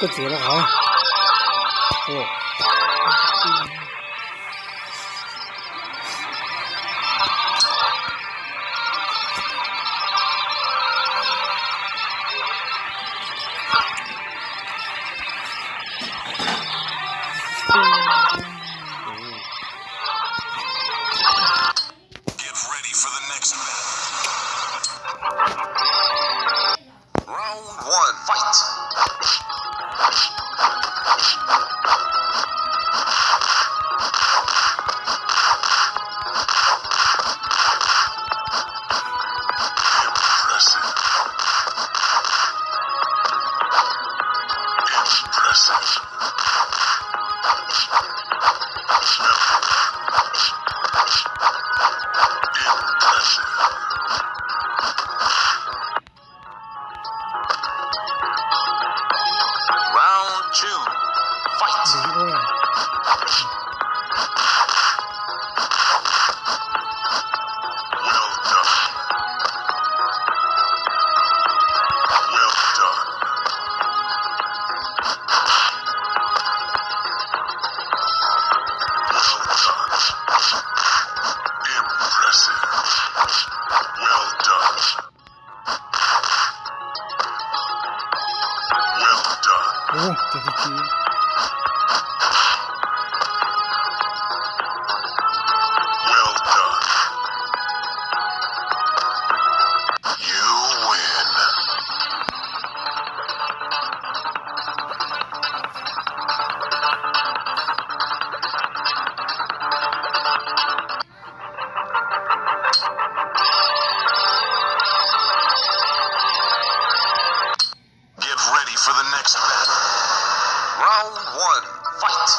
Txiav rau qhov. Get ready for the next battle. Round one, fight. Impressive. Impressive. Impressive. Round two. Fight. Well done. Well done. Well done. Impressive. Well done. Well done. Ua, cov tib si. Well done. You win. Get ready for the next battle. Round one, fight.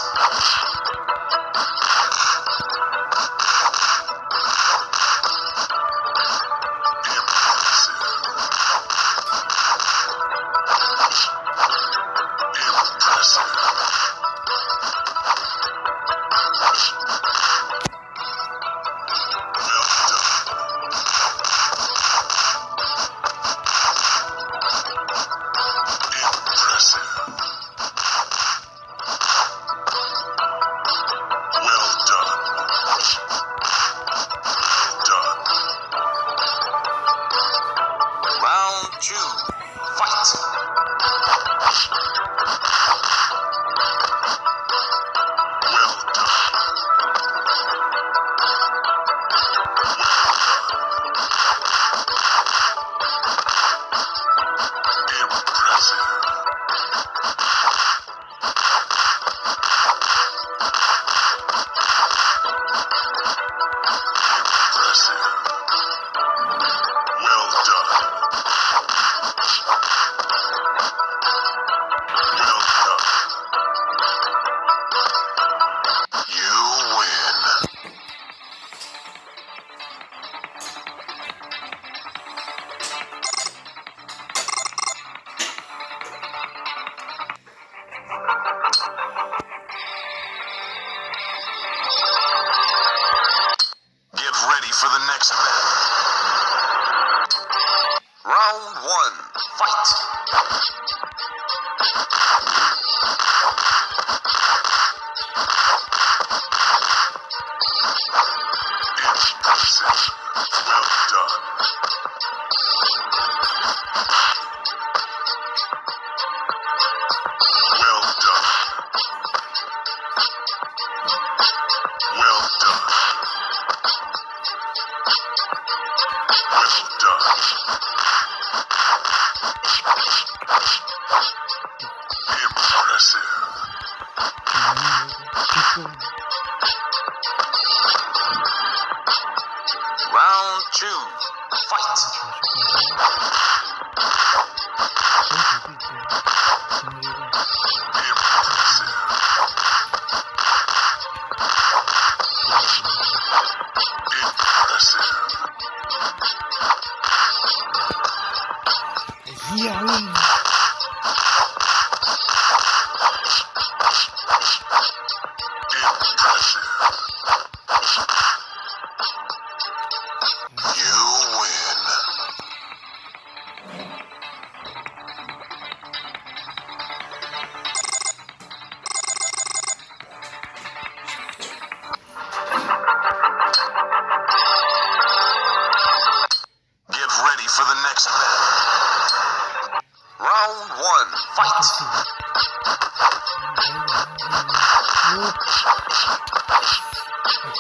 Impressive. Impressive. Well done. Impressive. Well done. Well done. Round two. Fight! Well done. Well done. Impressive. Impressive. Well done. Well done. You win. Get ready for the next battle. Round one, fight! Impressive. Well done. Well done. Well done. Well done. Impressive. Round two. Fight! Impressive. Impressive. Impressive. You win.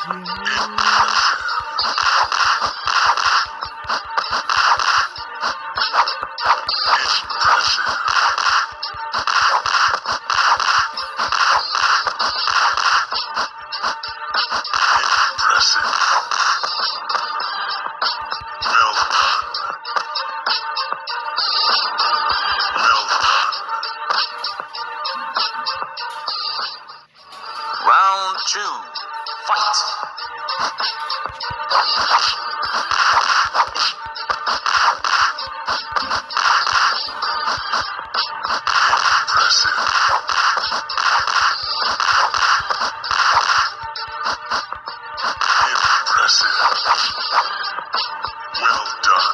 Impressive. Impressive. Impressive. Well done. Well done. Round two. Fight. Impressive. Impressive. Well done.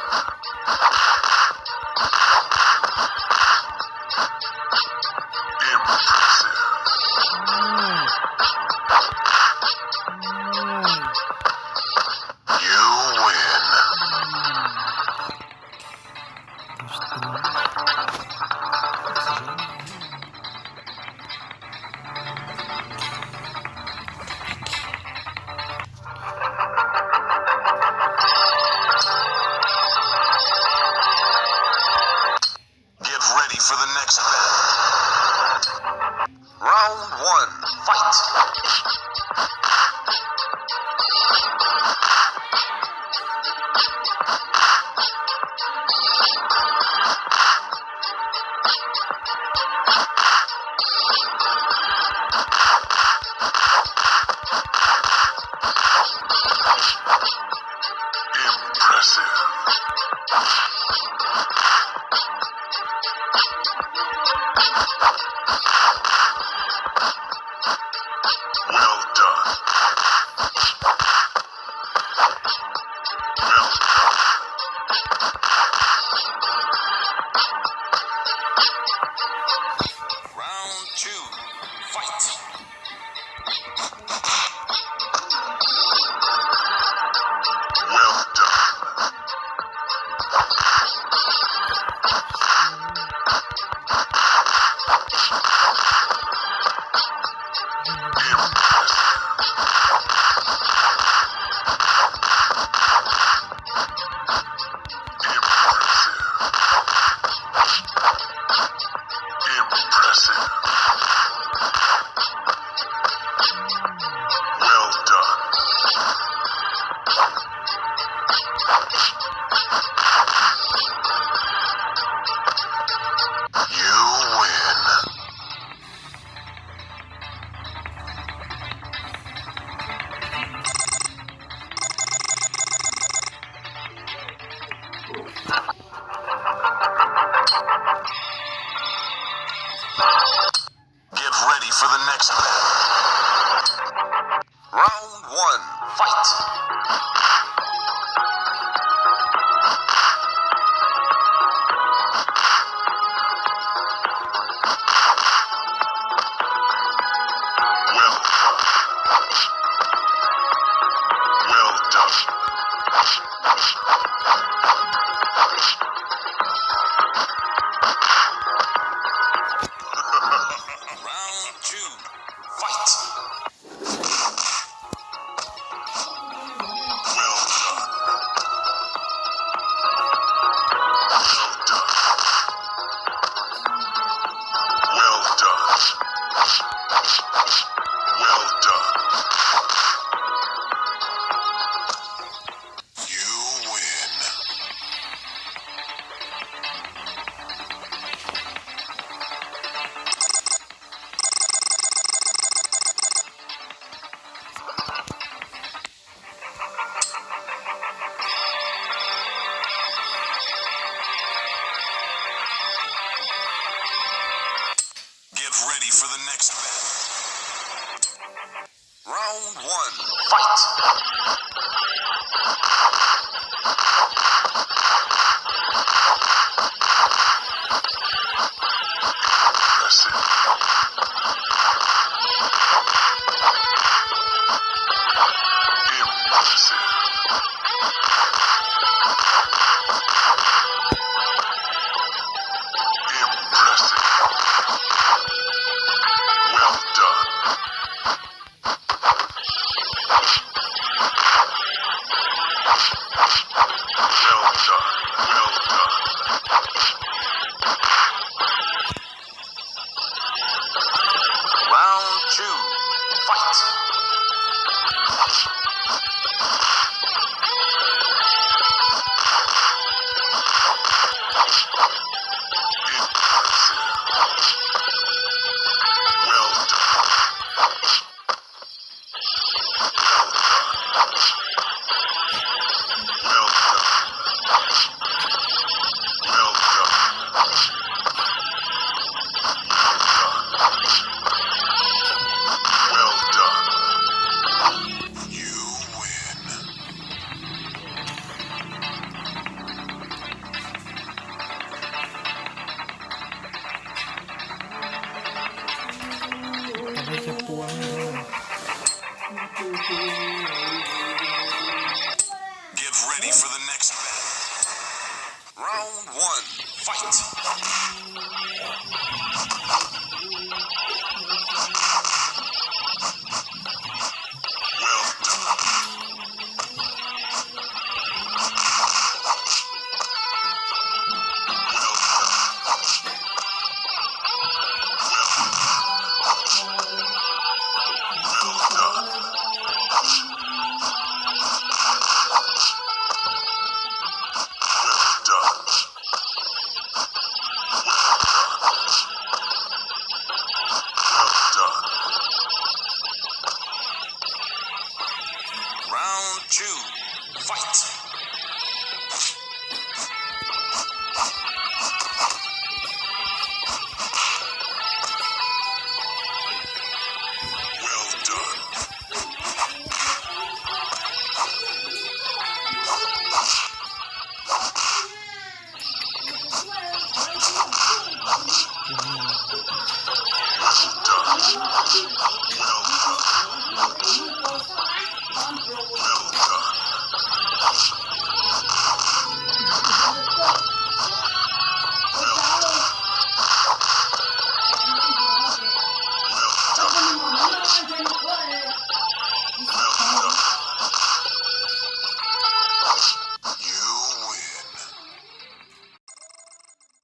Impressive. You win. Get ready for the next battle. Round one, fight. Impressive. Well done. Well done. Round two. Fight. Well done. Impressive. Impressive. Impressive. Well done. You win. Get ready for the next battle. Round one, fight. Well done. Well done. Round two, fight. Well done. Well done. Well done. Well done. You win. Get ready for the next battle. Round one, fight! Impressive. Impressive. Impressive. Well done. Well done. Well done. Well done. Well done. Well done. Well done. Well done. Round two. Fight.